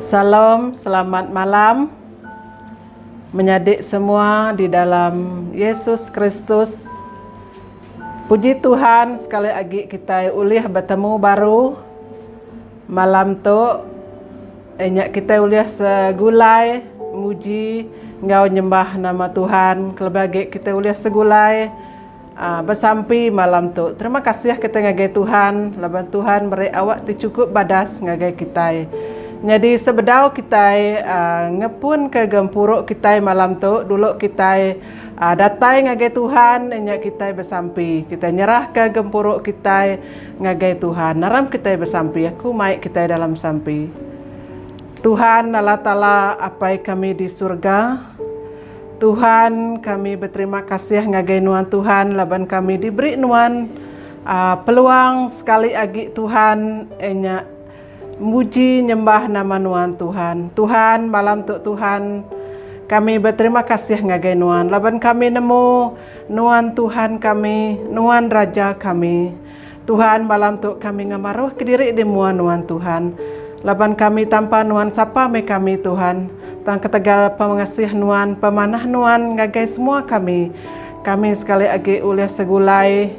Salam, selamat malam menyadi semua di dalam Yesus Kristus. Puji Tuhan sekali agi kitai ulih betemu baru malam tu inya kitai ulih segulai muji enggau nyembah nama Tuhan kelebih agi kitai ulih segulai Besampi malam tu. Terima kasih kitai ngagai Tuhan laban Tuhan meri awak ti chukup badas ngagai kitai. Nyadi sebedau kitai ngepunka gempuru kitai malam tu dulu kitai datai ngagai Tuhan nya kitai besampi. Kitai nyerahka gempuru kitai ngagai Tuhan. Naram kitai besampi. Aku mai kitai dalam sampi. Tuhan Allah Taala Apai kami di surga. Tuhan, kami beterima kasih ngagai Nuan Tuhan laban kami diberi Nuan peluang sekali agi Tuhan nya muji nyembah nama Nuan Tuhan. Tuhan, malam tu Tuhan kami beterima kasih ngagai Nuan laban kami nemu Nuan Tuhan kami, Nuan Raja kami. Tuhan, malam tu kami ngemaruh kediri di mua Nuan Tuhan. Laban kami tanpa Nuan sapa meh kami Tuhan. Tang ketegal pengasih Nuan, pemanah Nuan ngagai semua kami, kami sekali agi ulih segulai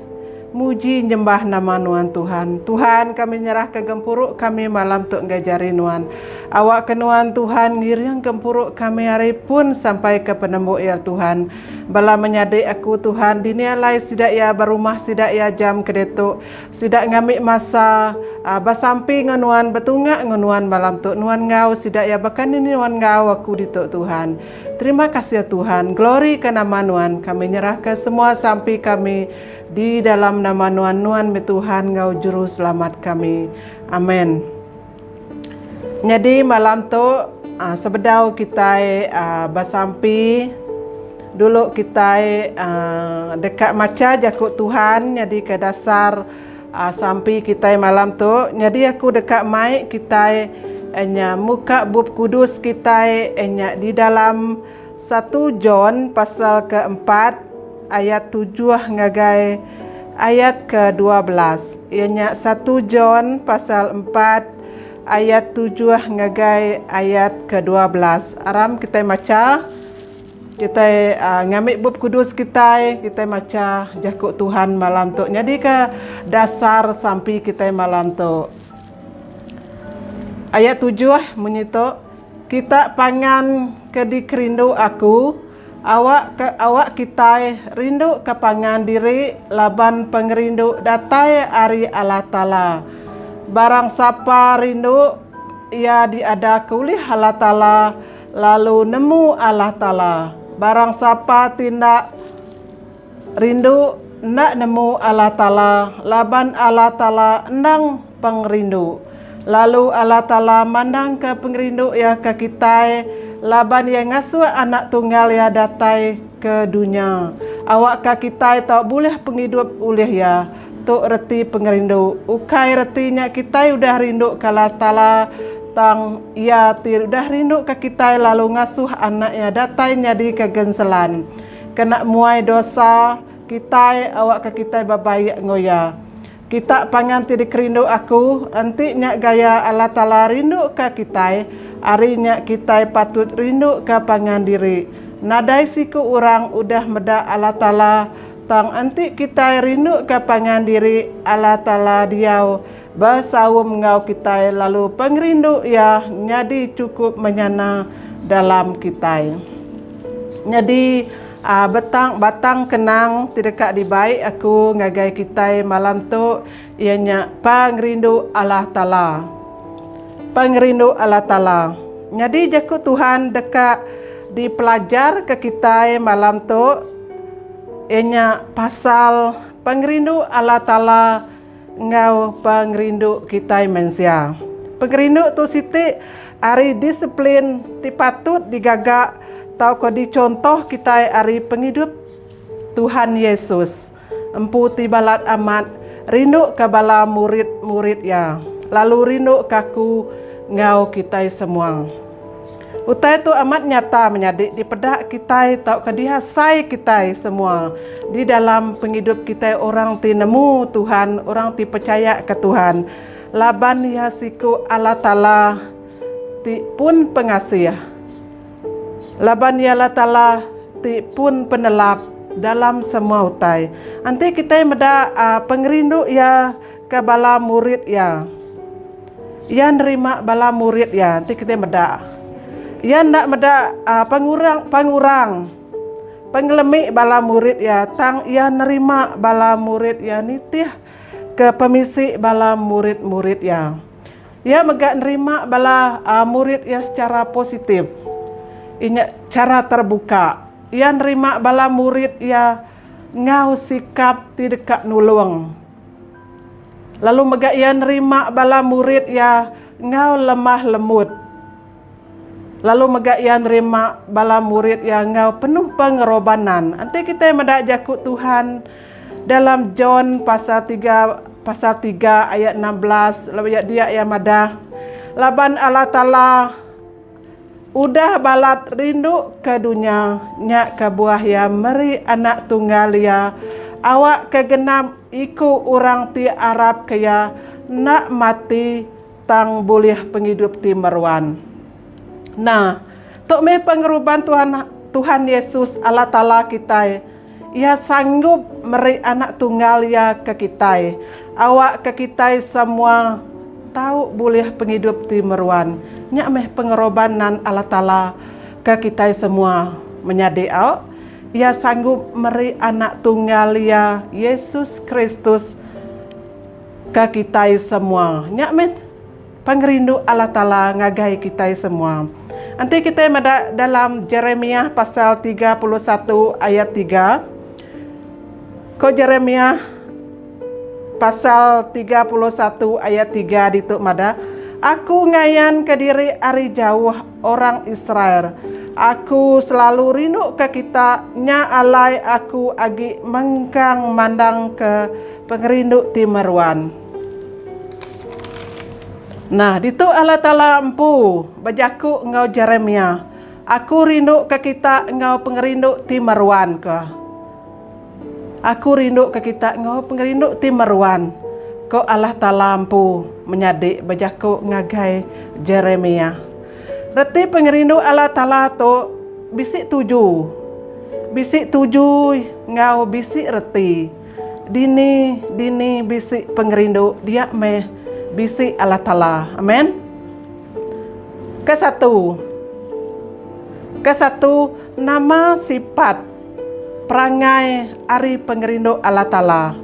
muji nyembah nama Nuan Tuhan. Tuhan, kami nyerahka gempuru kami malam tu enggai jari Nuan. Awakka Nuan Tuhan ngiring gempuru kami ari pun sampai ke penembu iya Tuhan. Bala menyadi aku Tuhan, dini alai sida iya ba rumah sida iya jam ke ditu. Sida ngambi masa besampi enggau nuan, betunga enggau nuan malam tu. Nuan enggau sida iya baka ni nuan enggau aku ditu Tuhan. Terima kasih Tuhan. Glory ke nama nuan. Kami nyerahka semua sampi kami di dalam nama nuan. Nuan meh Tuhan enggau Juru Selamat kami. Amen. Nyadi malam tu sebedau kitai besampi dulu kitai deka macha jaku Tuhan nyadika dasar sampi kitai malam tu. Nyadi aku deka mai kitai nya muka bup kudus kitai nya di dalam satu John pasal keempat ayat tujuh ngagai ayat ke 12 iya nya satu John pasal empat ayat tujuh ngagai ayat ke 12. Aram kitai macha kitai uh, ngambi bup kudus kitai kitai macha jaku Tuhan malam tu nyadika dasar sampi kitai malam tu. Ayat tujuh munyi tu kita pangan ke dikerindu aku Awak ke awak kitai rindu ke pangan diri laban pengerindu datai ari Allah Taala. Barang sapa rindu, iya diada ke ulih Allah Taala lalu nemu Allah Taala. Barang sapa ti enda rindu, enda nemu Allah Taala laban Allah Taala endang pengerindu. Lalu Allah Taala mandangka pengerindu Iya ke kitai laban Iya ngasuh Anak Tunggal Iya datai ke dunya, awakka kitai tau bulih pengidup ulih Iya. Tu reti pengerindu. Ukai reti nya kitai udah rinduka Allah Taala, tang Iya ti udah rinduka kitai lalu ngasuh Anak Iya datai nyadika genselan kena muai dosa kitai awakka kitai bebaik enggau Iya. Kita pangan ti dikerindu aku, enti nya gaya Allah Taala rinduka kitai, ari nya kitai patut rinduka pangan diri. Nadai siku orang udah meda Allah Taala, tang enti kitai rinduka pangan diri, Allah Taala diau besaum enggau kitai lalu pengerindu Iya nyadi chukup menyana dalam kitai. Nyadi, Betang batang kenang ti deka dibai aku ngagai kitai malam tu iya nya pengerindu Allah Taala. Pengerindu Allah Taala. Nyadi jaku Tuhan deka dipelajarka kitai malam tu iya nya pasal pengerindu Allah Taala enggau pengerindu kitai mensia. Pengerindu tu siti ari disiplin ti patut digaga tauka dichontoh kitai ari pengidup Tuhan Yesus empu ti balat amat rinduka bala murid-murid iya, lalu rinduka aku enggau kitai semua. Utai tu amat nyata menyadi dipeda kitai tauka dihasai kitai semua di dalam pengidup kitai orang ti nemu Tuhan, orang ti pechaya ke Tuhan. Laban Iya siku Allah Taala. ti pun pengasih. Laban Iya Allah Taala ti pun penelap dalam semua utai. Enti kitai meda pengerindu Iya ke bala murid Iya. Iya nerima bala murid Iya enti kitai meda. Iya enda meda pengurang pengurang pengelemi bala murid Iya tang Iya nerima bala murid Iya nitih ke pemisi bala murid-murid Iya. Iya mega nerima bala murid iya secara positif, iya nya chara terbuka. Iya nerima bala murid iya enggau sikap ti deka nulung. Lalu mega iya nerima bala murid iya enggau lemah lembut. Lalu mega iya nerima bala murid iya enggau penuh pengerobanan. Enti kitai meda jaku Tuhan dalam John pasal tiga pasal tiga ayat 16 lalu iya dia iya madah laban Allah Taala udah balat rindu ke dunya nya kebuah iya meri anak tunggal iya awak ke genap iku orang ti arap ke iya enda mati tang bulih pengidup ti meruan. Nah, tu meh pengeruban Tuhan Tuhan Yesus Allah Taala kitai. Iya sanggup meri anak tunggal iya ke kitai, awak ke kitai semua tau bulih pengidup ti meruan. Nya meh pengeroban nan Allah Taala ke kitai semua menyadi au. Iya sanggup meri anak tunggal iya Yesus Kristus ke kitai semua. Nya meh Pengerindu Allah Taala ngagai kitai semua. Enti kitai meda dalam Jeremiah pasal 31 ayat 3, ko Jeremiah pasal 31 ayat 3 ditu madah, Aku ngayanka diri ari jauh orang Israel. Aku selalu rinduka kita, nya alai aku agi mengkang mandangka pengerindu ti meruan. Nah, ditu Allah Taala empu bejaku enggau Jeremiah, Aku rinduka kita enggau pengerindu ti meruan ke. Aku rinduka kita enggau pengerindu ti meruan, ko Allah Taala empu menyadi bejaku ngagai Jeremiah. Reti pengerindu Allah Taala tu bisi tuju. Bisi tuju enggau bisi reti. Dini dini bisi pengerindu dia meh bisi Allah Taala. Amen. Kesatu. Kesatu nama sifat perangai ari pengerindu Allah Taala.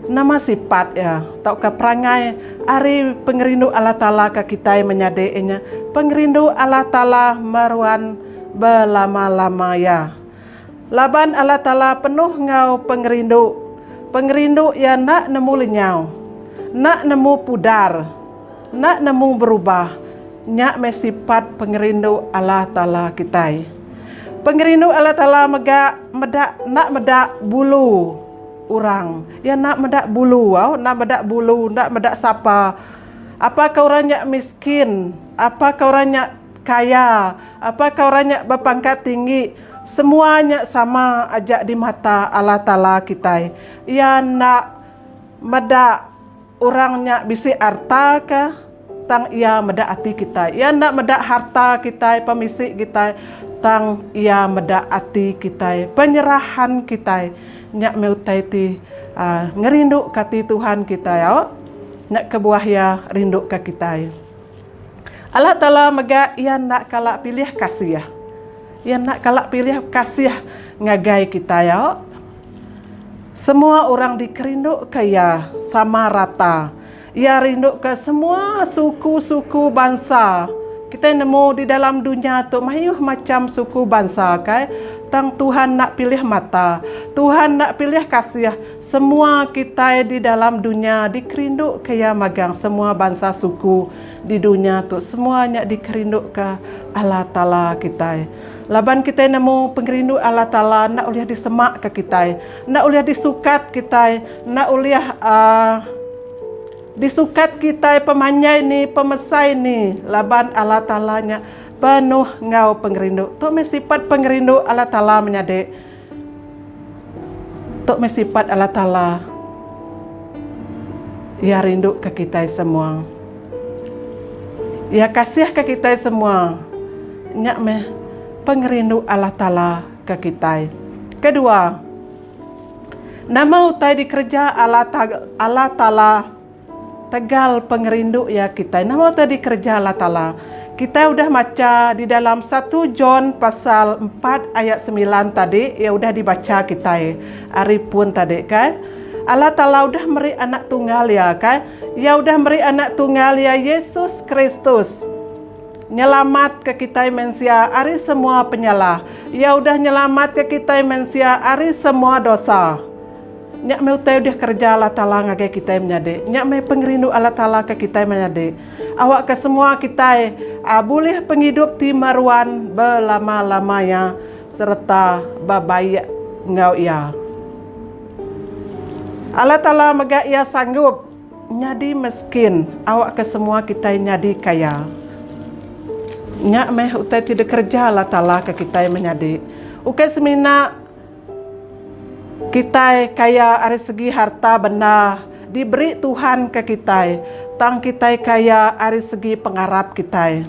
Nama sifat iya tauka perangai ari pengerindu Allah Taala ke kitai menyadi inya pengerindu Allah Taala meruan belama-lama iya. Laban Allah Taala penuh enggau pengerindu. Pengerindu Iya enda nemu lenyau, enda nemu pudar, enda nemu berubah. Nya meh sifat pengerindu Allah Taala kitai. Pengerindu Allah Taala mega meda enda meda bulu orang. Iya enda meda bulu au, enda meda bulu, enda meda sapa. Apakah orang nya miskin, apakah orang nya Kaya, apakah orang nya bepangkat tinggi, semua nya sama aja di mata Allah Taala kitai. Iya enda meda orang nya bisi harta ke, tang Iya meda ati kitai. Iya enda meda harta kitai, pemisi kitai, tang Iya meda ati kitai, penyerahan kitai. Nya meh utai ti uhh ngerinduka ati Tuhan kitai au. Nya kebuah Iya rinduka kitai. Allah Taala mega iya enda kala pilih kasih. Iya enda kala pilih kasih ngagai kitai au. Semua orang dikerinduka iya sama rata. Iya rinduka semua suku-suku bansa. Kitai nemu di dalam dunya tu mayuh macham suku bansa kai. Tang Tuhan enda pilih mata. Tuhan enda pilih kasih. Semua kitai di dalam dunya dikerinduka Iya magang semua bansa suku di dunya tu semua nya dikerinduka Allah Taala kitai. Laban kitai nemu pengerindu Allah Taala enda ulih disemaka kitai, enda ulih disukat kitai, enda ulih uhh disukat kitai pemanjai ni pemesai ni laban Allah Taala nya penuh enggau pengerindu. Tu meh sifat pengerindu Allah Taala menyadi. Tu meh sifat Allah Taala. Iya rinduka kitai semua. Iya kasihka kitai semua. Nya meh pengerindu Allah Taala ke kitai. Kedua, nama utai dikereja Allah Allah Taala tegal pengerindu Iya kitai? Nama utai dikereja Allah Taala? Kitai udah macha di dalam satu John pasal empat ayat semilan tadi, iya udah dibacha kitai ari pun tadi kai. Allah Taala udah meri anak tunggal Iya kai. Iya udah meri anak tunggal Iya Yesus Kristus nyelamatka kitai mensia ari semua penyalah. Iya udah nyelamatka kitai mensia ari semua dosa. Nya meh utai udah kereja Allah Taala ngagai kitai menyadi. Nya meh pengerindu Allah Taala ke kitai menyadi. Awakka semua kitai bulih pengidup ti meruan belama-lama iya sereta bebaik enggau Iya. Allah Taala mega Iya sanggup nyadi meskin awakka semua kitai nyadi kaya. Nya meh utai ti dikereja Allah Taala ke kitai menyadi. Ukai semina Kitai kaya ari segi harta benda diberi Tuhan ke kitai, tang kitai kaya ari segi pengarap kitai.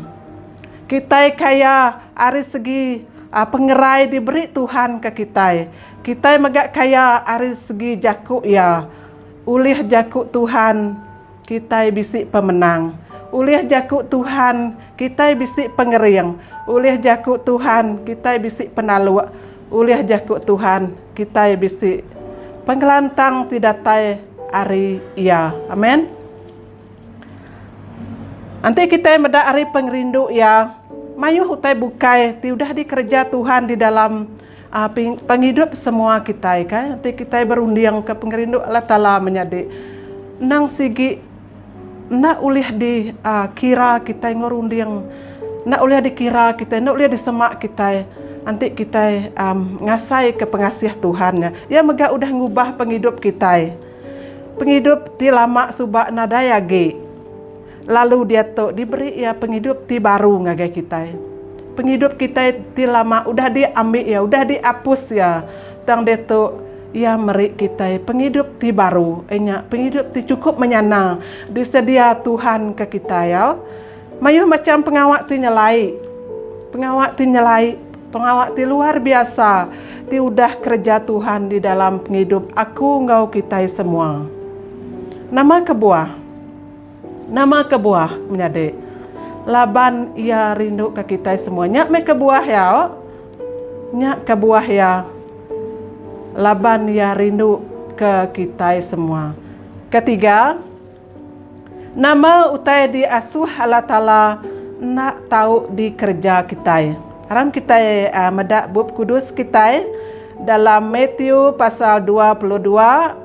Kitai kaya ari segi pengerai diberi Tuhan ke kitai. Kitai mega kaya ari segi jaku Iya. Ulih jaku Tuhan, kitai bisi pemenang. Ulih jaku Tuhan, kitai bisi pengering. Ulih jaku Tuhan, kitai bisi penaluk. Ulih jaku Tuhan, kitai bisi pengelantang ti datai ari Iya. Amen. Enti kitai meda ari pengerindu Iya, mayuh utai bukai ti udah dikereja Tuhan di dalam pengidup semua kitai kai. Enti kitai berundingka pengerindu Allah Taala menyadi endang sigi enda ulih dikira kitai enggau runding, enda ulih dikira kitai, enda ulih disema kitai enti kitai ngasaika pengasih Tuhan nya. Iya mega udah ngubah pengidup kitai. Pengidup ti lama suba nadai agi lalu diatu diberi Iya pengidup ti baru ngagai kitai. Pengidup kitai ti lama udah diambi Iya, udah diapus Iya. Tang diatu Iya meri kitai pengidup ti baru, iya nya pengidup ti chukup menyana disedia Tuhan ke kitai. Au. Mayuh macham pengawa ti nyelai, pengawa ti nyelai, pengawa ti luar biasa ti udah kereja Tuhan di dalam pengidup aku enggau kitai semua. Nama kebuah? Nama kebuah, menyadi? Laban Iya rinduka kitai semua. Nya meh kebuah Iya. Nya kebuah Iya. Laban Iya rinduka kitai semua. Ketiga, nama utai diasuh Allah Taala enda tau dikereja kitai. Aram kitai meda Bup Kudus kitai dalam Matthew pasal 22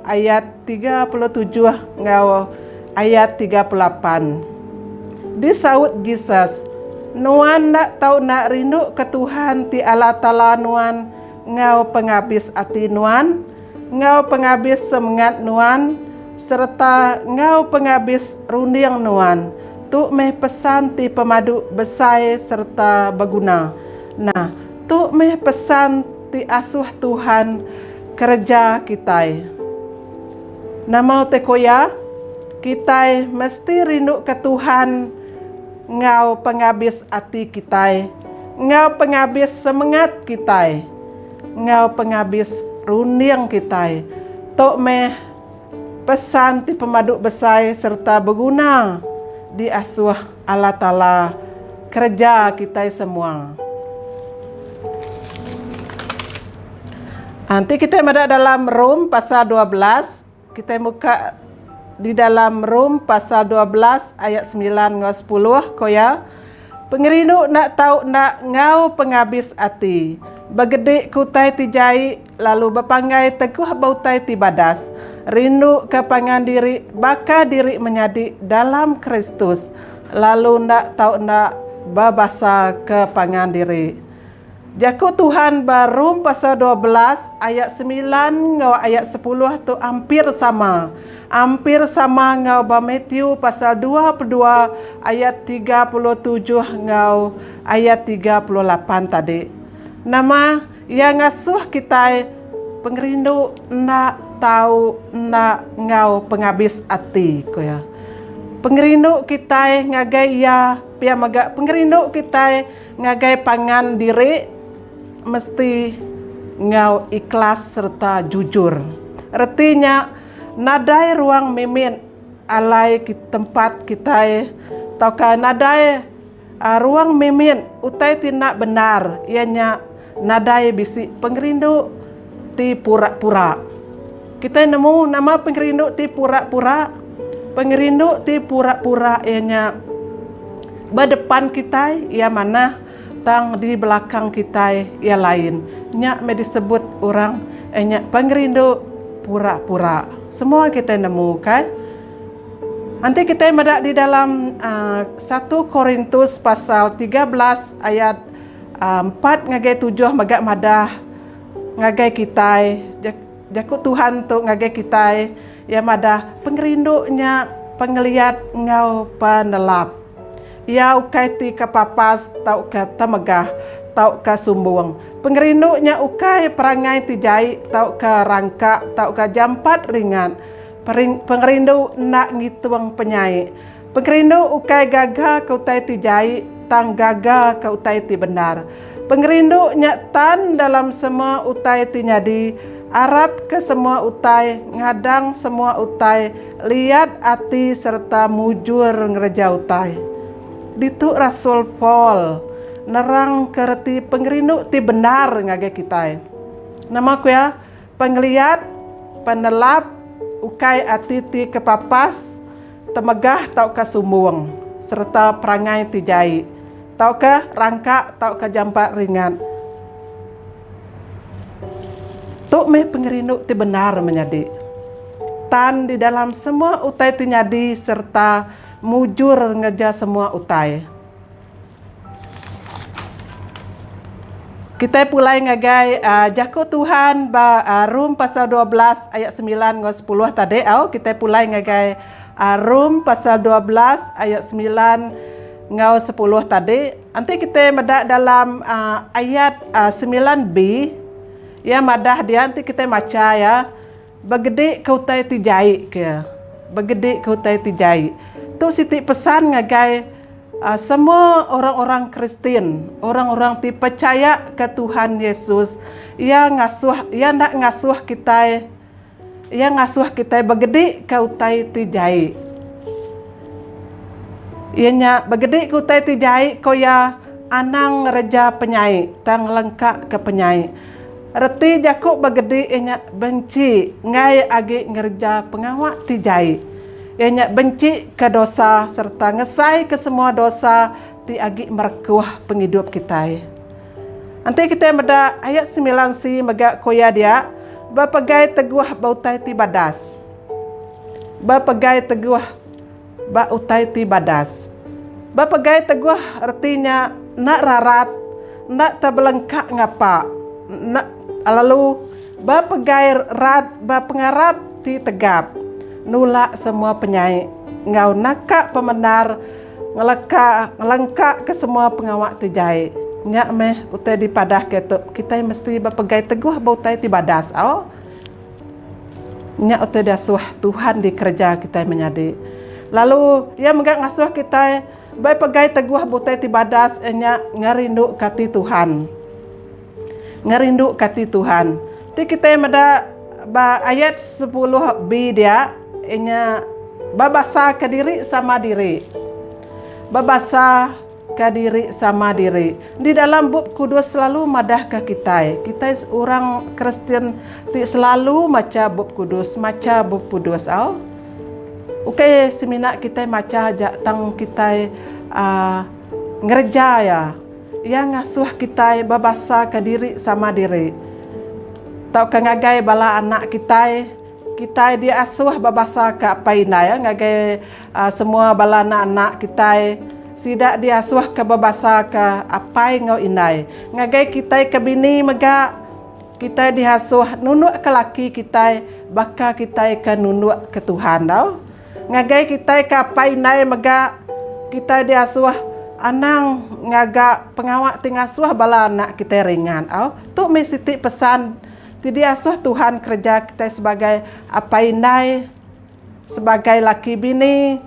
ayat 37 enggau ayat 38. Disaut Jesus, Nuan enda tau enda rinduka Tuhan ti Allah Taala nuan enggau pengabis ati nuan, enggau pengabis semengat nuan, sereta enggau pengabis runding nuan. Tu meh pesan ti pemadu besai sereta beguna. Nah, tu meh pesan ti asuh Tuhan kereja kitai. Nama utai ku iya? Kitai mesti rinduka Tuhan enggau pengabis ati kitai, enggau pengabis semengat kitai, enggau pengabis runding kitai. Tu meh pesan ti pemadu besai sereta beguna diasuh Allah Taala kereja kitai semua. Enti kitai meda dalam Rom pasal 12, kitai muka di dalam Rom pasal 12 ayat 9 enggau 10, ko iya, Pengerindu enda tau enda enggau pengabis ati, begedi ke utai ti jai lalu bepanggai teguh ba utai ti badas, rindu ke pangan diri baka diri menyadi dalam Kristus, lalu enda tau enda bebasa ke pangan diri. Jaku Tuhan ba Rom pasal 12 ayat semilan enggau ayat sepuluh tu ampir sama. Ampir sama enggau ba Matthew pasal 22 ayat 37 enggau ayat 38 tadi. Nama iya ngasuh kitai pengerindu enda tau enda enggau pengabis ati, ku iya. Pengerindu kitai ngagai Iya pia mega pengerindu kitai ngagai pangan diri mesti enggau ikhlas sereta jujur. Reti nya nadai ruang mimit alai tempat kitai tauka nadai ruang mimit utai ti enda bendar iya nya nadai bisi pengerindu ti pura-pura. Kitai nemu nama pengerindu ti pura-pura? Pengerindu ti pura-pura iya nya ba depan kitai iya manah tang di belakang kitai iya lain. Nya meh disebut orang iya nya pengerindu pura-pura. Semua kitai nemu kai. Enti kitai meda di dalam satu Korintus pasal 13 ayat 4 ngagai 7 mega madah ngagai kitai jaku Tuhan tu ngagai kitai iya madah pengerindu nya pengeliat enggau penelap. Iya ukai ti kepapas tauka temegah tauka sumbung. Pengerindu nya ukai perangai ti jai tauka rangka tauka jampat ringat. Pengerindu enda ngitung penyai. Pengerindu ukai gaga ke utai ti jai, tang gaga ke utai ti bendar. Pengerindu nya tan dalam semua utai ti nyadi, arap ke semua utai, ngadang semua utai, liat ati sereta mujur ngereja utai. Ditu Rasul Paul nerangka reti pengerindu ti bendar ngagai kitai. Nama ku iya? Pengeliat, penelap, ukai ati ti kepapas, temegah tauka sumbung, sereta perangai ti jai, tauka rangka tauka jampat ringat. Tu meh pengerindu ti bendar menyadi. Tan di dalam semua utai ti nyadi sereta mujur ngereja semua utai. Kitai pulai ngagai jaku Tuhan ba Rom pasal 12 ayat 9 enggau 10 tadi au. Kitai pulai ngagai Rom pasal 12 ayat 9 enggau 10 tadi. Enti kitai meda dalam ayat 9b iya madah dia enti kitai macha iya begedi ke utai ti jai ke. Begedi ke utai ti jai. Tu siti pesan ngagai Semua orang-orang Kristian, orang-orang ti pechaya ke Tuhan Yesus, iya ngasuh iya enda ngasuh kitai iya ngasuh kitai begedi ke utai ti jai. Iya nya begedi ke utai ti jai ko iya anang ngereja penyai tang ngelengka ke penyai. Reti jaku begedi iya nya benchi enggai agi ngereja pengawa ti jai. Iya nya benchi ke dosa sereta ngesai ke semua dosa ti agi merekuh pengidup kitai. Enti kitai meda ayat 9c mega ku iya dia, bepegai teguh ba utai ti badas. Bepegai teguh ba utai ti badas. Bepegai teguh reti nya enda rarat, enda tebelengka ngapa, enda lalu bepegai rat ba pengarap ti tegap. Nulak semua penyai enggau naka pemendar ngeleka ngelengka ke semua pengawa ti jai. Nya meh utai dipadah ke tu kitai mesti bepegai teguh ba utai ti badas au. Nya utai diasuh Tuhan dikereja kitai menyadi. Lalu iya mega ngasuh kitai bepegai teguh ba utai ti badas iya nya ngerinduka ati Tuhan. Ngerinduka ati Tuhan. Ti kitai meda ba ayat 10b dia, iya nya bebasaka diri sama diri. Bebasaka diri sama diri. Di dalam Bup Kudus selalu madahka kitai, kitai orang Kristian ti selalu macha Bup Kudus, macha Bup Kudus au. Ukai semina kitai macha aja tang kitai uhh ngereja iya. Iya ngasuh kitai bebasaka diri sama diri. Tauka ngagai bala anak kitai, kitai diasuh bebasaka apai indai ngagai semua bala anak-anak kitai, sida diasuh ke bebasaka apai enggau indai. Ngagai kitai ke bini mega, kitai diasuh nundukka laki kitai baka kitai ke nundukka Tuhan tau. Ngagai kitai ke apai indai mega, kitai diasuh anang ngaga pengawa ti ngasuh bala anak kitai ringat. Au, tu mih siti pesan ti diasuh Tuhan kereja kitai sebagai apai indai, sebagai laki bini.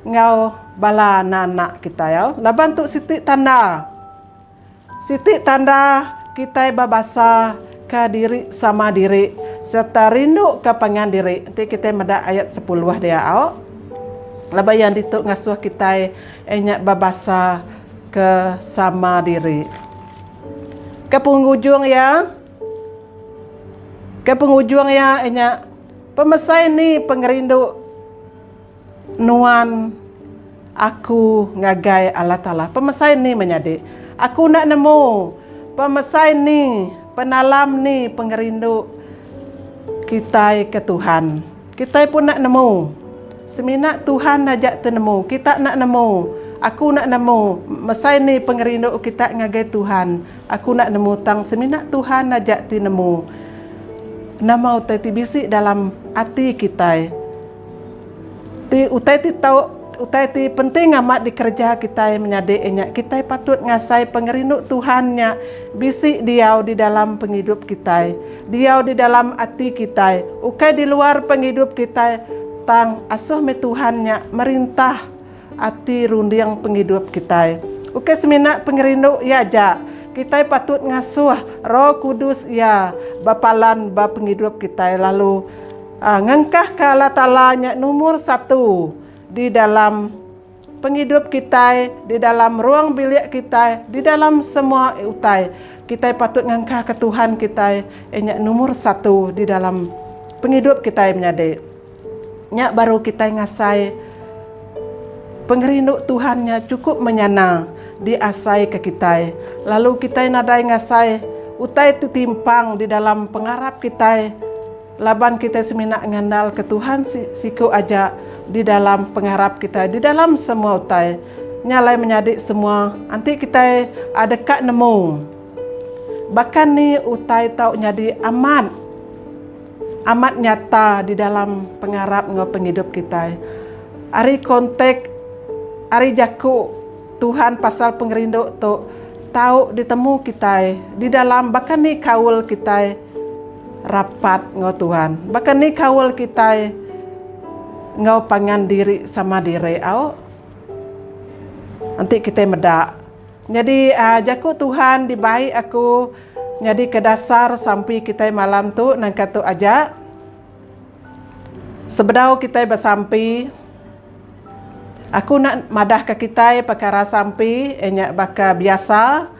enggau bala anak-anak kitai au. Laban tu siti tanda. Siti tanda kitai bebasa ke diri sama diri sereta rindu ke pangan diri. Enti kitai meda ayat sepuluh dia au. Laban iya ditu ngasuh kitai iya nya bebasa ke sama diri. Ke pengujung iya, ke pengujung iya iya nya pemesai ni pengerindu Nuan aku ngagai Allah Taala. Pemesai ni menyadi. Aku enda nemu pemesai ni, penalam ni pengerindu kitai ke Tuhan. Kitai pun enda nemu. Semina Tuhan aja ti nemu. Kita enda nemu. Aku enda nemu mesai ni pengerindu kita ngagai Tuhan. Aku enda nemu tang semina Tuhan aja ti nemu nama utai ti bisi dalam ati kitai. Ti utai ti tau utai ti penting amat dikereja kitai menyadi nya kitai patut ngasai pengerindu Tuhan nya bisi diau di dalam pengidup kitai, diau di dalam ati kitai, ukai di luar pengidup kitai tang asuh meh Tuhan nya merintah ati runding pengidup kitai. Ukai semina pengerindu iya aja, kitai patut ngasuh Roh Kudus iya bepalan ba pengidup kitai lalu Ngengkahka Allah Taala nya numur satu di dalam pengidup kitai, di dalam ruang bilik kitai, di dalam semua utai. Kitai patut ngengkahka Tuhan kitai iya nya numur satu di dalam pengidup kitai menyadi. Nya baru kitai ngasai pengerindu Tuhan nya chukup menyana diasaika kitai. Lalu kitai nadai ngasai utai ti timpang di dalam pengarap kitai. Laban kitai semina ngandalka Tuhan siku aja di dalam pengarap kitai, di dalam semua utai. Nya alai menyadi semua, enti kitai deka nemu baka ni utai tau nyadi amat, amat nyata di dalam pengarap enggau pengidup kitai. Ari kontek, ari jaku Tuhan pasal pengerindu tu tau ditemu kitai di dalam baka ni kaul kitai rapat enggau Tuhan. Baka ni kaul kitai enggau pangan diri sama diri au. Enti kitai meda. Nyadi jaku Tuhan dibai aku nyadika dasar sampi kitai malam tu nangka tu aja. Sebedau kitai besampi, aku enda madahka kitai pekara sampi iya nya baka biasa.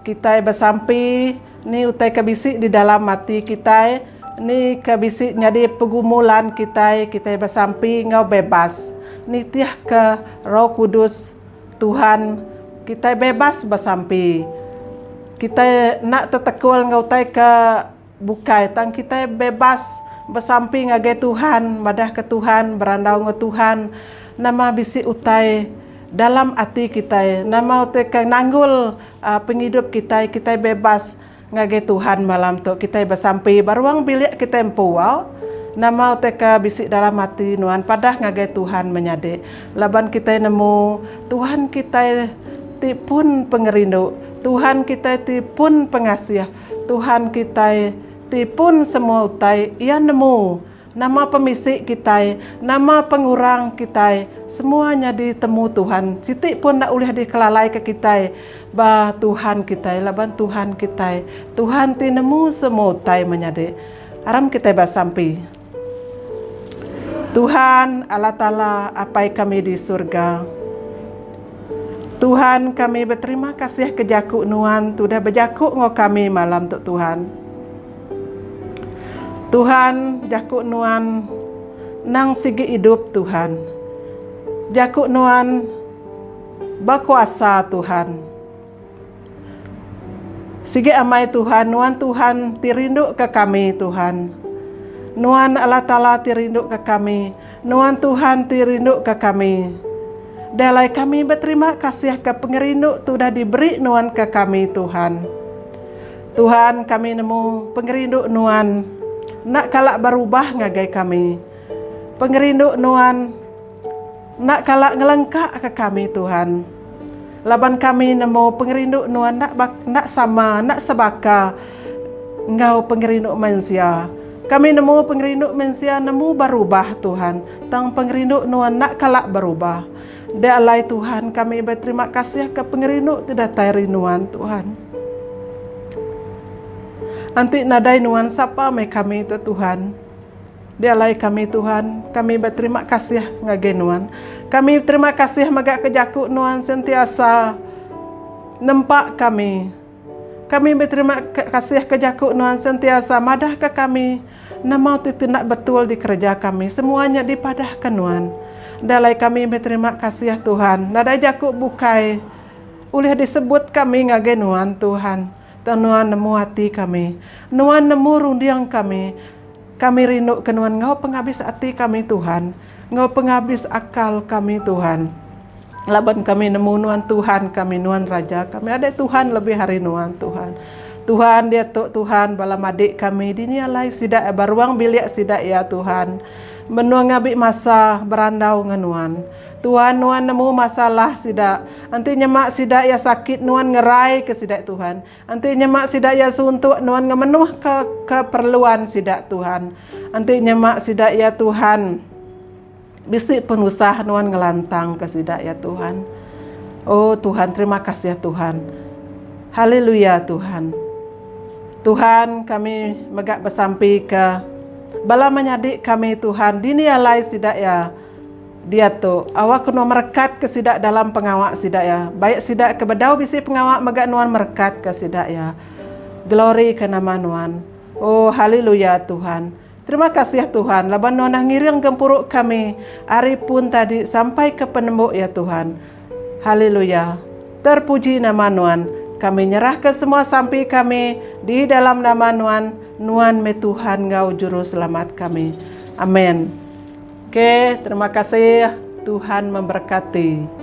Kitai besampi ni utai ke bisi di dalam ati kitai, ni ke bisi nyadi pegumulan kitai, kitai besampi enggau bebas nitihka Roh Kudus Tuhan. Kitai bebas besampi. Kitai enda tetekul enggau utai ke bukai tang kitai bebas besampi ngagai Tuhan, madahka Tuhan, berandau enggau Tuhan nama bisi utai dalam ati kitai, nama utai ke nanggul pengidup kitai, kitai bebas ngagai Tuhan malam tu kitai besampi ba ruang bilik kitai empu au. Nama utai ke bisi dalam ati nuan padah ngagai Tuhan menyadi laban kitai nemu Tuhan kitai ti pun pengerindu, Tuhan kitai ti pun pengasih. Tuhan kitai ti pun semua utai, Iya nemu nama pemisi kitai, nama pengurang kitai, semua nyadi temu Tuhan. Siti pun enda ulih dikelalaika kitai ba Tuhan kitai laban Tuhan kitai, Tuhan ti nemu semua utai menyadi. Aram kitai besampi. Tuhan Allah Taala Apai kami di surga. Tuhan kami beterima kasih ke jaku nuan ti udah bejaku enggau kami malam tu Tuhan. Tuhan jaku nuan nang sigi idup Tuhan. Jaku nuan bekuasa Tuhan. Sigi amai Tuhan, nuan Tuhan ti rinduka kami Tuhan. Nuan Allah Taala ti rinduka kami, nuan Tuhan ti rinduka kami. Deh alai kami beterima kasih ke pengerindu ti udah diberi nuan ke kami Tuhan. Tuhan kami nemu pengerindu nuan enda kala berubah ngagai kami. Pengerindu nuan Enda kala ngelengkaka kami, Tuhan. Laban kami nemu pengerindu Nuan enda enda sama, enda sebaka enggau pengerindu mensia. Kami nemu pengerindu mensia nemu berubah, Tuhan, tang pengerindu Nuan enda kala berubah. Dek alai Tuhan kami beterima kasih ke pengerindu ti datai ari Nuan Tuhan. Enti nadai Nuan sapa meh kami tu Tuhan. Dek alai kami Tuhan, kami beterima kasih ngagai Nuan. Kami beterima kasih mega ke jaku Nuan sentiasa nempa kami. Kami beterima kasih ke jaku Nuan sentiasa madahka kami nama ti tindak betul dikereja kami. Semua nya dipadahka Nuan. Dalai kami beterima kasih Tuhan. Nadai jaku bukai ulih disebut kami ngagai Nuan Tuhan. Tang Nuan nemu ati kami. Nuan nemu runding kami. Kami rindu ke Nuan enggau pengabis ati kami Tuhan. Enggau pengabis akal kami Tuhan. Laban kami nemu Nuan Tuhan kami, Nuan Raja kami. Adai Tuhan lebih ari Nuan, Tuhan. Tuhan diatu Tuhan bala madik kami dini alai sida ba ruang bilik sida iya Tuhan. Benung ngabi masa berandau enggau Nuan. Tuhan Nuan nemu masalah sida. Enti nyema sida iya sakit Nuan ngerai ke sida Tuhan. Enti nyema sida iya suntuk Nuan ngemenuh ke keperluan sida Tuhan. Enti nyema sida iya Tuhan. Bisi penusah nuan ngelantangka sida ya Tuhan. Oh Tuhan terima kasih Tuhan. Haleluya Tuhan. Tuhan kami mega besampi ke bala menyadi kami Tuhan dini alai sida ya diatu awak ke nuan merekat ke sida dalam pengawa sida ya baik sida ke bedau bisi pengawa mega nuan merekat ke sida ya. Glory ke nama nuan. Oh haleluya Tuhan. Terima kasih Tuhan laban nuan dah ngiring gempuru kami ari pun tadi sampai ke penembu ya Tuhan. Haleluya. Terpuji nama nuan. Kami nyerah ke semua sampi kami di dalam nama nuan, nuan meh Tuhan enggau juru selamat kami. Amen. Ok, terima kasih. Tuhan memberkati.